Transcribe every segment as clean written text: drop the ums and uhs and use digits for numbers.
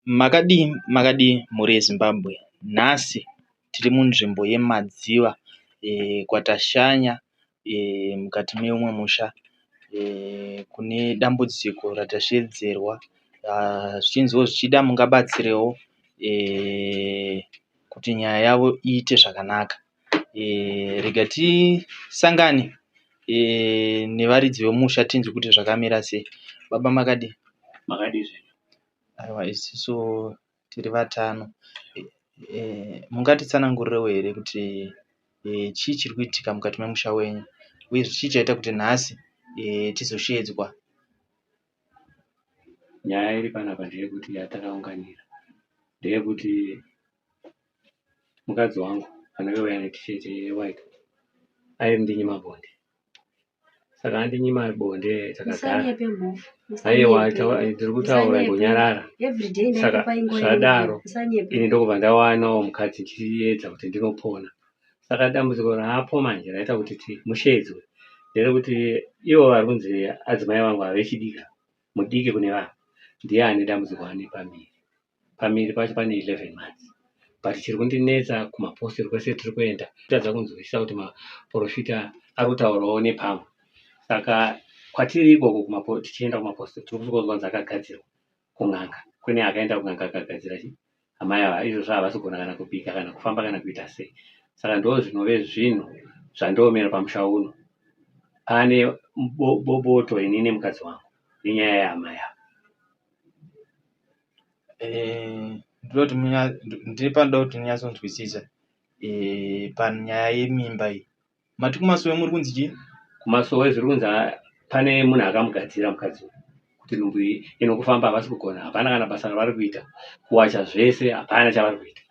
Makadii makadii mhuri yeZimbabwe. Nhasi tiri munzvimbo yeMadziva kwatashanya mukati meumwe musha kune dambudziko ratasheedzerwa zvichinziwo zvichida mungabatsirewo kuti nyaya yavo iite zvakanaka. Rega tisangane nevaridzi vemusha tinzwe kuti zvakamira sei. Baba makadii? Makadii zvenyu? Aiwa isusu tiri vatano. Mungatitsanangurirewo here kuti chii chiri kuitika mukati memusha wenyu uye chii chaita kuti nhasi tizosheedzwa? Nyaya iri panapa ndeyekuti yatakaunganira ndeyekuti mukadzi wangu anenge ane t-shirt yewhite aindinyima bonde. Saka andinyima bonde takagara. Musanyepe mhofu. Aiwa Musanyepe. ndiri kutaura Musanyepe. imbonyarara. Everyday Saka ndaikupa inguva zvadaro Musanyepe. ini ndokubva ndawanawo mukadzi ndichiedza kuti ndinopona. Saka dambudziko raapo manje raita kuti musheedzwe nderekuti ivo vari kunzi adzimai vangu havechidika mudiki kune vamwe ndiye ane dambudziko ane pamiri. Pamiri pacho pane 11 months but chiri kundinetsa kumapostori kwese tiri kuenda kutadza kunzwisisa kuti maporofita ari kutaurawo nepamwe. Saka kwatiri ikoko tichienda kumapostori tiri kusvika kunzi akagadzirwa kun'anga. Kune akaenda kun'anga akagadzira chii amai ava izvozvo havasi kugona kana kubika kana kufamba kana kuita sei. Saka ndo zvinove zvinhu zvandiomera pamusha uno. Pane boboto ini nemukadzi wangu nenyaya yaamai ava. Ndinoti ndiri panoda kuti ndinyatsonzwisisa panyaya yemimba iyi. Mati kumasowe muri kunzi chii? Kumasowe zviri kunzi pane munhu akamugadzira mukadzi uyu kuti nhumbu iyi inokufamba havasi kugona hapana kana basa ravari kuita kuwacha zvese hapana chavari kuita.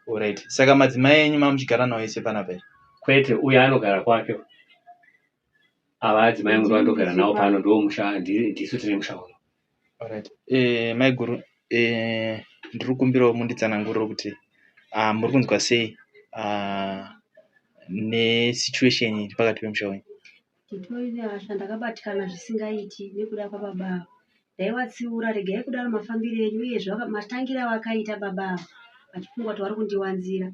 Alright. Saka madzimai enyu mamuchigara nawo ese panapa here? Kwete uyo anogara kwake ava adzimai angu ndovandogara navo pano ndomusha ndisu tine musha uno. Alright. Maiguru ndiri kukumbirawo munditsanangurire kuti muri kunzwa sei nesituation iri pakati pemusha wenyu. Nditori nehasha ndakabatikana zvisingaiti nekuda kwababa ava. Ndaivatsiura regai kudaro mafambiro enyu uyezve matangire avakaita baba ava vachifunga kuti vari kundiwanzira.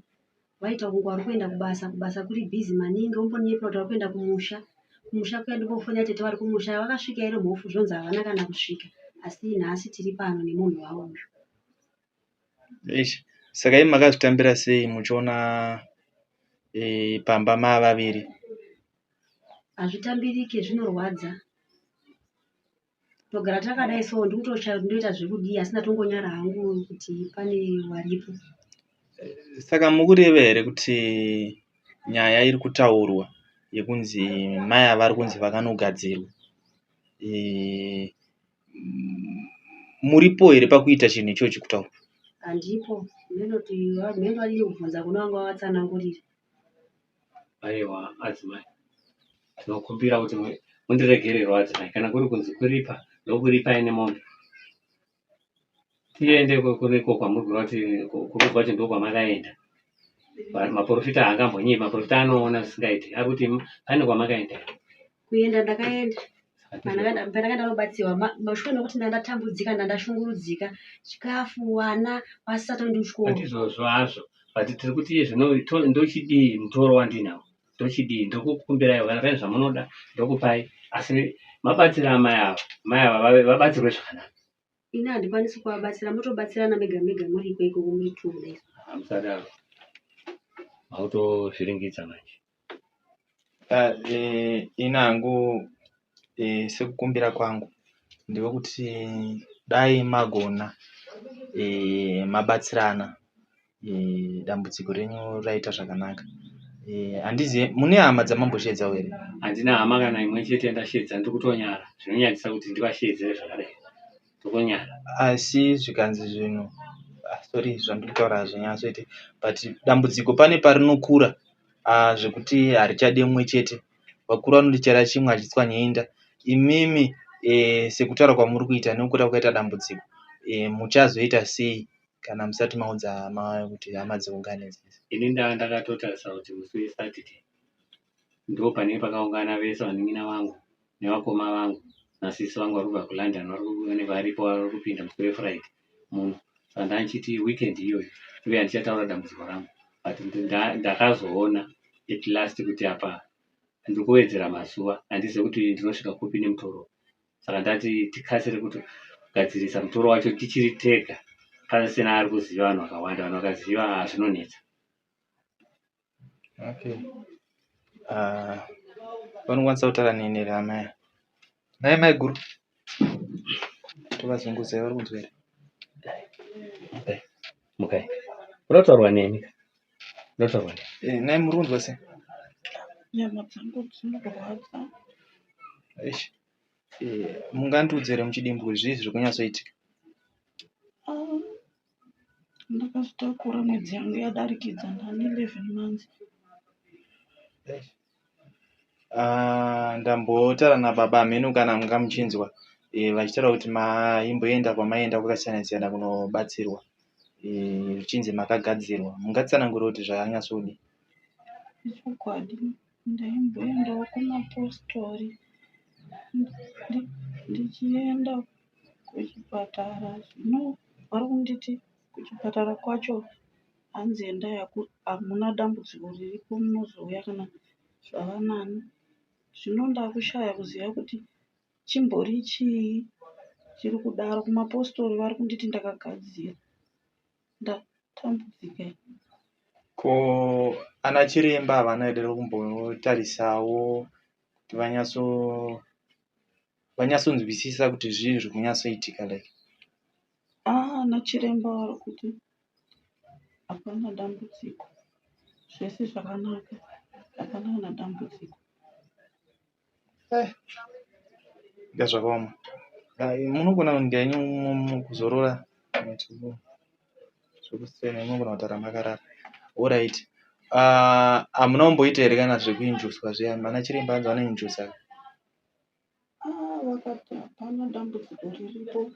Vaita kunge vari kuenda kubasa, kubasa kuri busy maningi vombonyepera kuti vari kuenda kumusha. Kumusha kuya ndimbofonera tete vari kumusha vakasvika here mhofu zvonzi havana kana kusvika asi nhasi tiri pano nemunhu wavo uyu. Eish, saka imi makazvitambira sei muchiona pamba mavaviri? Hazvitambirike zvinorwadza. Togara takadai so ndikutoshaya kuti ndoita zvekudii asi ndatongonyara hangu kuti pane waripo. Saka mukureva here kuti nyaya iri kutaurwa yekunzi mai ava vari kunzi vakanogadzirwa muripo here pakuita chinhu ichochi kutaurwa? Handipo ndinoti mheno vadii kubvunza kune vanga vavatsanangurira. Aiwa adzimai tinokumbira kuti mundiregererewo adzimai kana kuri kunzi kuripa ndokuripai nemombe tiende kuneko kwamuri kureva kuti kuri kunzwa kuti ndokwamakaenda. Maporofita haangambonyepi maporofita anoona zvisingaiti ari kuti pane kwamakaenda here? Kuenda ndakaenda pandakaenda kunobatsirwa mashure mekuti ndandatambudzika ndandashungurudzika chikafu vana vasisati vaende kuchikoro. Handizvozvo hazvo but tiri kuti iye zvino ndochidii mutoro wandinawo ndochidii ndokukumbirai kana pane zvamunoda ndokupai asi mabatsira amai ava amai ava vabatsirwe zvakanaka. Ini handikwanisi kuvabatsira motobatsirana mega mega muri iko ikoko muri two kudai. Hamusadaro makutovhiringidza manje. Ini hangu sekukumbira kwangu ndewekuti dai magona mabatsirana dambudziko renyu raita zvakanaka. Handizive mune hama dzamambosheedzawo here? Handina hama kana imwe chete yandasheedza ndiri kutonyara zvinonyadzisa kuti ndivasheedzere zvakadai ndokonyara. Asi zvikanzi zvinhu sorry zvandiri kutaura hazvinyatsoite but dambudziko pane parinokura zvekuti harichadi mumwe chete. Vakuru vanoti chara chimwe hachitswanyi inda. Imimi sekutaura kwamuri kuita nekuda kwakaita dambudziko muchazoita sei kana musati maudza hama kuti hama dziungane dzese? Ini ndanga ndakatotarisa kuti musi weSaturday ndipo panenge pakaungana vese vanin'ina vangu nevakoma vangu nasisi vangu vari kubva kuLondon vari varipo vari kupinda musi weFriday muno. Saka ndandichiti weekend iyoyo ndiuya ndichataura dambudziko rangu but ndakazoona at last kuti apa ndiri kuwedzera mazuva handizive kuti ndinosvika kupi nemutoro. Saka ndati tikasire kuti kugadzirisa mutoro wacho tichiri tega pasina ari kuziva vanhu vakawanda. Vanhu vakaziva zvinonetsa. Okay. Vanokwanisa kutaura neni here amai? Nhai maiguru. Tovazunguzai vari kunzwa here? Mukai. Mukai. Unotaurwa neni. Unotaurwa neni. Eh, nhai muri kunzwa sei? Nyama dzangu dzinorwadza. Eish. Eh, mungandiudze here muchidimbu kuti zvii zviri kunyatsoitika? Ah, ndakazvitakura mwedzi yangu yadarikidza ndane 11 months. Ah, ndambotaura nababa hameno kana munga muchinzwa eh, vachitaura kuti maimboenda kwamaienda kwakasiyana siyana kunobatsirwa eh, zvichinzi makagadzirwa mungatsanangura kuti zvakanyatsodii? Ichokwadi ndaimboendawo kumapostori ndichienda kuchipatara zvino vari kunditi kuchipatara kwacho hanzi endai hamuna dambudziko riripo munozouya kana zvava nani. Zvino ndakushaya kuziva kuti chimbori chii chiri kudaro. Kumapostori vari kunditi ndakagadzira. Ndatambudzika ini. Ko ana chiremba havana here kumbotarisawo kuti vanyatso vanyatsonzwisisa kuti zvii zviri kunyatsoitika like? Ah, ana chiremba vari kuti hapana dambudziko, zvese zvakanaka, hapana kana dambudziko. Eh, inga zvakaoma. Munogona kunge henyu kuzorora zvekusiyana munogona kutaura makarara. Alright. Hamuna kumboita here kana zvekuinjuswa zviya? Vana chiremba hanzi vanoinjusa. Ah, vakati hapana dambudziko riripo,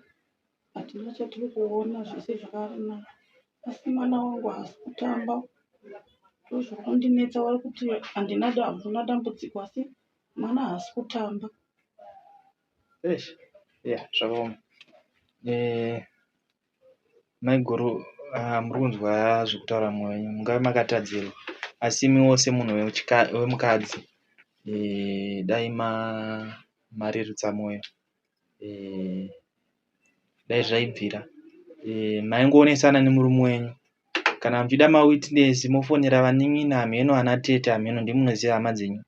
hatina chatiri kuona, zvese zvakanaka. Asi mwana wangu haasi kutamba, ndozviri kundinetsa. Vari kuti handina hamuna dambudziko asi mwana haasi kutamba. Eish, yeah, zvakaoma. Eh, maiguru muri kunzwa zvekutaura mwoyo wenyu mungave makatadzirwa asi imiwo semunhu wemukadzi dai marerutsa mwoyo dai zvaibvira maingoonesana nemurume wenyu kana muchida mawitness mofonera vanin'ina hameno ana tete hameno ndimi munoziva hama dzenyu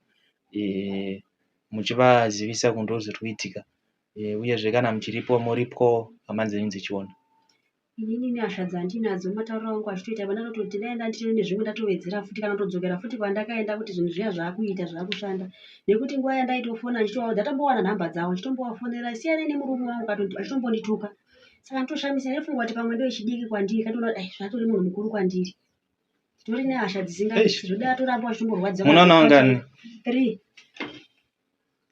muchivazivisa kuti ndozviri kuitika uyezve kana muchiripo moripwawo hama dzenyu dzichiona. Inini nyasha dzandinadzo matauriro angu achitoita apa ndatototi dai ndandiri nezvimwe ndatowedzera futi kana kutodzokera futi kwandakaenda kuti zvinhu zviya zvakuita zvakushanda nekuti nguva yandaitofona ndichitovaudza ndatombowana nhamba dzavo ndichitombovafonera siyanai nemurume wangu achitombondituka saka nditoshamisira ndofunga kuti pamwe ndoyechidiki kwandiri katoona kuti zvatori munhu mukuru kwandiri Titori nehasha dzisingaiti zvoda atoramba achitomborwadziwa. Munoona wangani? 3.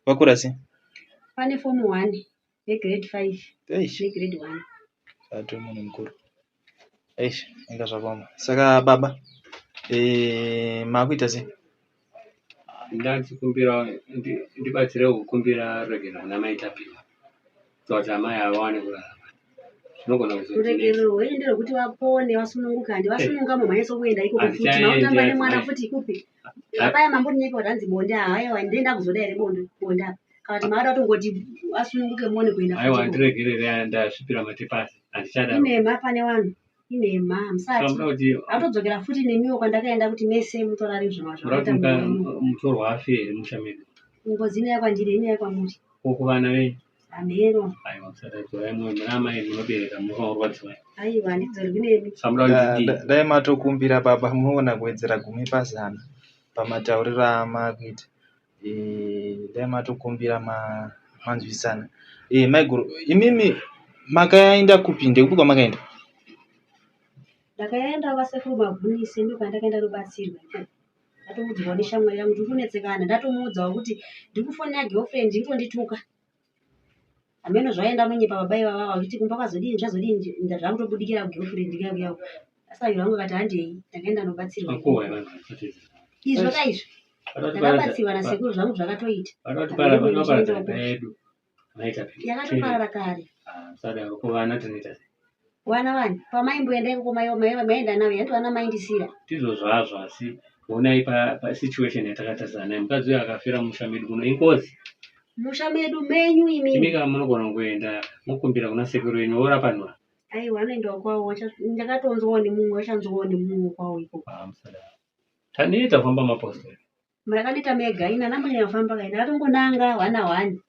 Vakura sei? Pane form 1 negrade 5 Eish. negrade 1. Atove munhu mukuru. Eish, inga zvakaoma. Saka baba, eh, makuita sei? Ndachikumbira ndibatsirewo kukumbira ruregerero kuna mai Tapiwa kuitira kuti amai ava vawane kurarama. Zvinogona kuzondinetsa. Ruregerero rwenyu nderwekuti vapone vasununguke handi vasununguka momhanyisa kuenda ikoko futi Handichaendi mautamba nemwana adzimai. futi kupi paya mambondinyepa kuti hanzi bonde haiwa ndee ndakuzoda here bonde bonde apa kana kuti makada kutongoti asununguke muone kuenda futi Aiwa ikoko. ndiregerere ndasvipira mate pasi handichadaro. Inhema pane vanhu inhema hamusati Saka muda kuti atodzokera futi nemiwo kwandakaenda kuti mese mutorare muda kuti zvakaita mumwe mutorwa afe here musha medu? Ngozi inouya kwandiri inouya kwamuri. Ko kuvana venyu? Hameno. Aiwa musadai moyo muna amai munobereka munofanira kurwadziwa. Aiwa handidzorwi nemi. Saka muda kuti ndidii? Dai matokumbira baba munoona kuwedzera gumi pazana pamatauriro amakuita. Dai matokumbira manzwisisana. Maiguru imimi makaenda kupi ndekupi kwamakaenda? Ndakaenda kwasekuru Magunise ndokwandakaenda kunobatsirwa ikoko. Ndatoudzwawo neshamwari yangu kuti uri kunetsekana. Ndatomuudzawo kuti ndiri kufonera girlfriend iri kutondituka. Hameno zvaenda anonyepa baba ivava vachiti kumba kwazodini zvazodini zvakutobudikira kugirlfriend kuya kuya. Asahwira wangu akati handei ndakaenda nobatsirwa. Makuhwa evanhu vanosatidza. Izvo ka izvo. Ndakabatsirwa nasekuru zvangu zvakatoita. Vanoda kuparadza imba yedu. Maita Yakatoparara kare. Ah, musadaro ko vana tinoita sei? Vana vani? Pamaimboenda ikoko maienda navo here? Vana maindisira. Ndizvo zvazvo asi honai pa, pa situation yatakatarisana nayo mukadzi uyo akafira mumusha medu muno ingozi. Musha medu menyu imimi. Imika munogona kungoenda mokumbira kuna sekuru venyu vorapanura. Aiwa anoendawo kwawo ndakatonzwawo nemumwe vachanzwawo nemumwe kwawo ikoko. Ah, musadaro. Taneta kufamba mapostori. Makaneta mega ini handina kumbonyanya kufamba kai ndakatongonanga hwana hwani.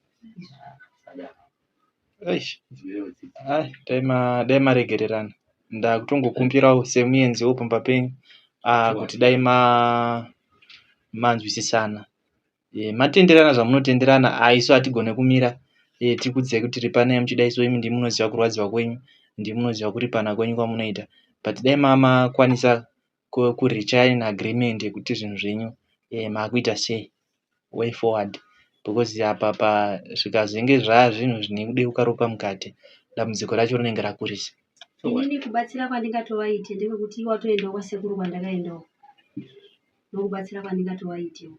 Eish. Ai, dai ma dai maregererana. Ndakutongokumbirawo semuenziwo pamba penyu ah, kuti dai ma manzwisisana. E, matenderana zvamunotenderana ah, isu hatigone kumira e, tikudzei kuti ripanai muchida isu imi ndimi munoziva kurwadziwa kwenyu ndimi munoziva kuripana kwenyu kwamunoita but dai mamakwanisa kureacher an agreement yekuti zvinhu zvenyu eh, makuita sei way forward because apa pa zvikazenge zvaa zvinhu zvine kudeuka ropa mukati dambudziko racho rinenge rakurisa. Inini kubatsira kwandingatovaite ndewekuti iwe watoendawo kwasekuru kwandakaendawo ndokubatsira kwandingatovaitewo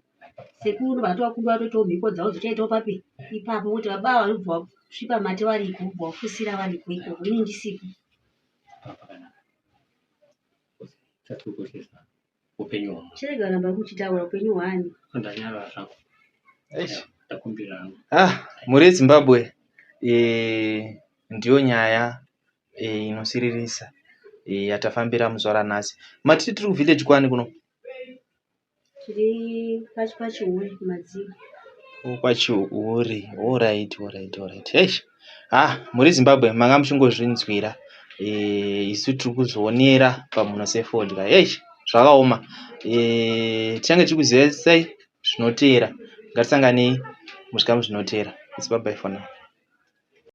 sekuru ndobva ndatovakumbira vatoitawo mhiko dzavo dzochaitawo papi ipapo kuti baba ava vanobva vasvipa mate variko vobva vafusira variko ikoko ini ndisipo. Chatikukoshesa upenyu hwangu. Chirega ramba kuchitaura upenyu hwani. Ndanyarara zvangu. Eish. Ndakumbira hangu. Ah, mhuri yeZimbabwe eh, ndiyo nyaya eh, inosiririsa eh, yatafambira muzuva ranhasi. Matiri tiri kuvillage kwani kuno? Tiri pachiuri kuMadziwa. Kwachiuri. Alright, alright, alright. Eish. Ah, muri Zimbabwe manga muchingozvinzwira. Eh, isu tiri kuzvionera pamhuno sefodya. Eish, zvakaoma. Eh, tichange tichikuzivisai zvinoteera. Ngatisanganei muzvikamu zvinoteera. It's bye bye for now.